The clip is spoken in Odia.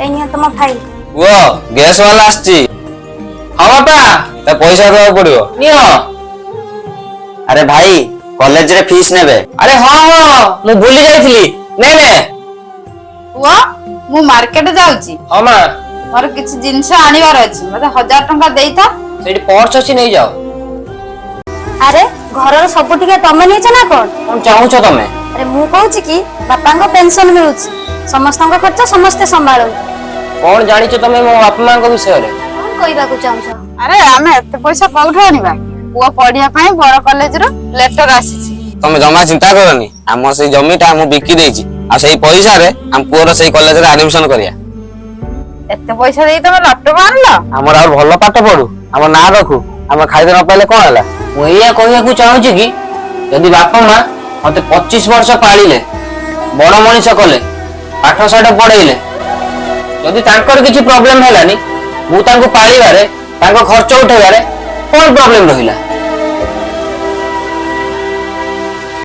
ଏଇ ନିଅ ତମ ଫାଇଲ। ପୁଅ, ଗ୍ୟାସ ବାଲା ଆସିଛି। ହଁ ବାପା। ତା ପଇସା ଦେବାକୁ ପଡିବ। ନିଅ। ଆରେ ଭାଇ, କଲେଜରେ ଫିସ୍ ନେବେ। ଆରେ ହଁ, ମୁଁ ଭୁଲି ଯାଇଥିଲି, ନେ ନେ। ପୁଅ, ମୁଁ ମାର୍କେଟ ଯାଉଛି। ହଁ ମା। ମୋର କିଛି ଜିନିଷ ଆଣିବାର ଅଛି, ମତେ 1000 ଟଙ୍କା ଦେଇଥା। ସେଇଠି ପର୍ସ ଅଛି, ନେଇଯାଅ। ଆରେ, ଘରର ସବୁ ଟିକେ ତମେ ନେଇଛ ନା କଣ? କଣ ଚାହୁଁଛ ତମେ? ଆରେ, ମୁଁ କହୁଛି କି ବାପାଙ୍କ ପେନସନ ମିଳୁଛି, ସମସ୍ତଙ୍କ ଖର୍ଚ୍ଚ ସମସ୍ତେ ସମ୍ଭାଳନ୍ତୁ। କଣ ଜାଣିଛ ତମେ ମୋ ବାପା ମାଙ୍କ ବିଷୟରେ? କଣ କହିବାକୁ ଚାହୁଁଛ? ଆରେ, ଆମେ ଏତେ ପଇସା କୋଉଠୁ ଆଣିବା? ପୁଅ ପଢିବା ପାଇଁ ବଡ କଲେଜରୁ ଲେଟର ଆସିଛି। ତମେ ଜମା ଚିନ୍ତା କରନି, ଆମ ସେଇ ଜମିଟା ମୁଁ ବିକି ଦେଇଛି ଆଉ ସେଇ ପଇସାରେ ଆମ ପୁଅର ସେଇ କଲେଜରେ ଆଡମିସନ କରିବା। ଏତେ ପଇସା ଦେଇ ତମେ ଲାପଟପ ଆଣିଲ? ଆମର ଆଉ ଭଲ ପାଠ ପଢୁ, ଆମ ନାଁ ରଖୁ। ଆମେ ଖାଇତେ ନ ପାଇଲେ କଣ ହେଲା? ମୁଁ ଏଇଆ କହିବାକୁ ଚାହୁଁଛି କି ଯଦି ବାପା ମା ମତେ 25 ବର୍ଷ ପାଳିଲେ, ବଡ ମଣିଷ କଲେ, ପାଠ ସାଠ ପଢେଇଲେ, ଯଦି ତାଙ୍କର କିଛି ପ୍ରୋବ୍ଲେମ ହେଲାନି, ମୁଁ ତାଙ୍କୁ ପାଳିବାରେ, ତାଙ୍କ ଖର୍ଚ୍ଚ ଉଠେଇବାରେ କଣ ପ୍ରୋବ୍ଲେମ ରହିଲା?